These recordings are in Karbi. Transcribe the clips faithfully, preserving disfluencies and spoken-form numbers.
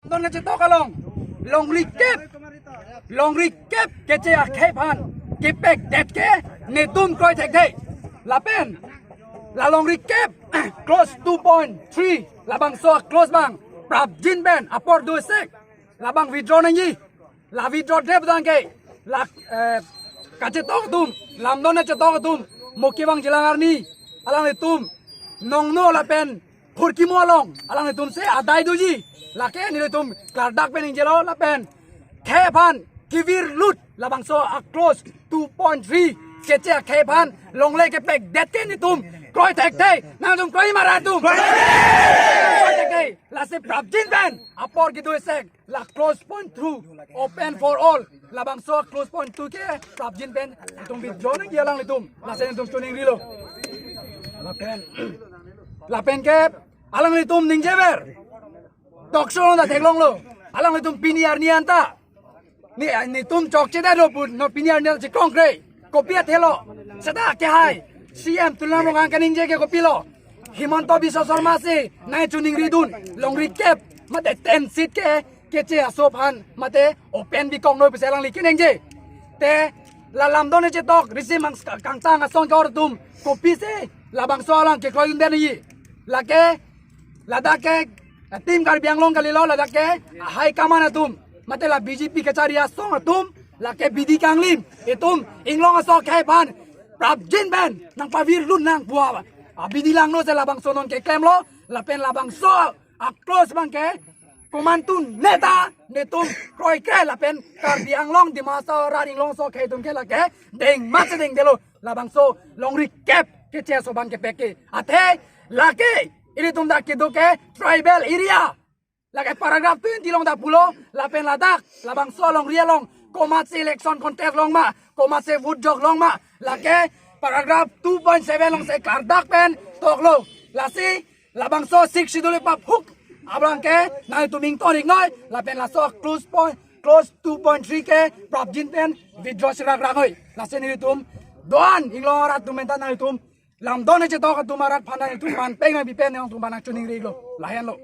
Don kachetok along longri kep, longri kep keche akhei aphan kepekdet ke netum kroi thekthe. Lapen la longri kep clause two point three labangso clause abang prapjin pen apor do sek labang withdraw nangji. La withdraw det abang ke la, eh, kachetok atum, lamdon kachetok atum, Muki Bang Jilang arni alanglitum nongno lapen phurkimo along alanglitum si adai doji. Lake nelitum klardak pen ningjelo lapen khei aphan kevirlut labangso a clause two point three keche akhei aphan longle kepekdet ke netum kroi thekthe. Nangtum kroi ma ra tum? Kroi thekthe. Lasi prapjin pen apor kedo sek la clause point two open for all. Labangso clause point two ke prapjin pen netum withdraw nangji alanglitum. Lasi netum choningrilo. Lapen, lapen ke alanglitum ningjever talk show along ta theklonglo. Alanglitum pini arni anta ni, netum chokche det do pu, non pini arni anta chekrongkre. Kopi athelo? Seta kehai C M Tuliram Ronghang kaningje ke kopilo? Himanta Biswa Sarma si nangchoningridun longri kep mate ten seat ke keche aso aphan mate open bikok noi pusi alangli keningje. Te la lamdon kachetok risim ang kangtang asong kor atum kopisi labangso alang kekroidunde nangji? Lake ladak ke, eh, Team Karbi Anglong kalilo, ladak ke, ah, high command atum, mate la B J P kachari asong atum, lake bidi kanglim, itum inglong aso akhei aphan prapjin pen nangpavirlut nang pu abidi langno si labangso non keklemlo. Lapen labangso a clause abang ke komantu neta netum kroikre lapen Karbi Anglong, Dima Hasao arat inglong aso akhei atum ke lake dengmat si dengdetlo. Labangso longri kep keche aso abang kepek ke. Athe lake ilitum dak kedo ke tribal area. Lake paragraph twenty along ta pulo, lapen ladak labangso alongri along komatsi election contest long ma, komatsi vote jok long ma, lake paragraph two point seven along si klardak pen toklo. Lasi labangso Sixth Schedule paphuk abang ke nangtum ington iknoi, lapen laso clause point, clause two point three ke prapjin pen withdraw si rakrak noi. Lasi nelitum do-an inglong arat atum pen ta nangtum lamdon kachetok atum arat aphan nangtum man peng nangpi pen nangtum aphan nangchoningrilo. Lahenlo.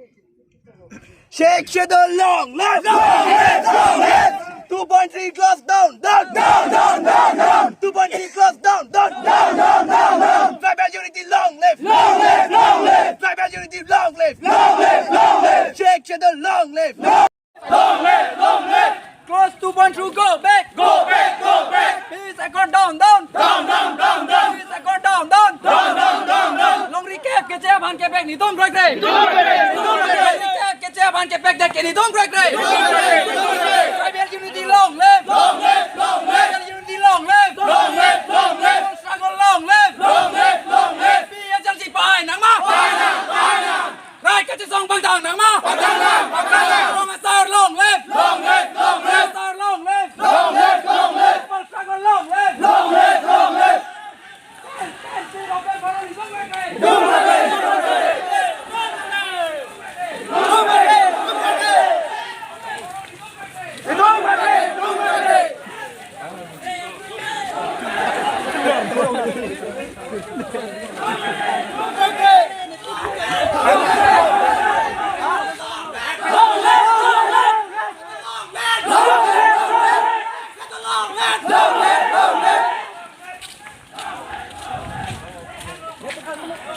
Sixth Schedule long live! Long live! Long live! Two point three clause down! Down! Down! Down! Down! Down! Two point three clause down! Down! Down! Down! Down! Down! Tribal unity long live! Long live! Long live! Tribal unity long live! Long live! Long live! Sixth Schedule long live! Long live! Long live! Clause two point two, go back! Go back! Go back! Peace accord down, down! Down, down, down, down! Peace accord down, down! Down, down, down, down! Longri kep keche aphan kepek netum kroikre! Netum kroikre! Longri kep keche aphan kepekdet ke netum kroikre! Netum kroikre! Tribal unity long live! Long live! Long live! Tribal unity long live! Long live! Long live! Struggle long live! Long live! Long live! P H L C pahai nang ma? Pahai nang! Pahai nang! Rai kachesong pangthang nang ma? Pangthang nang! Pangthang nang!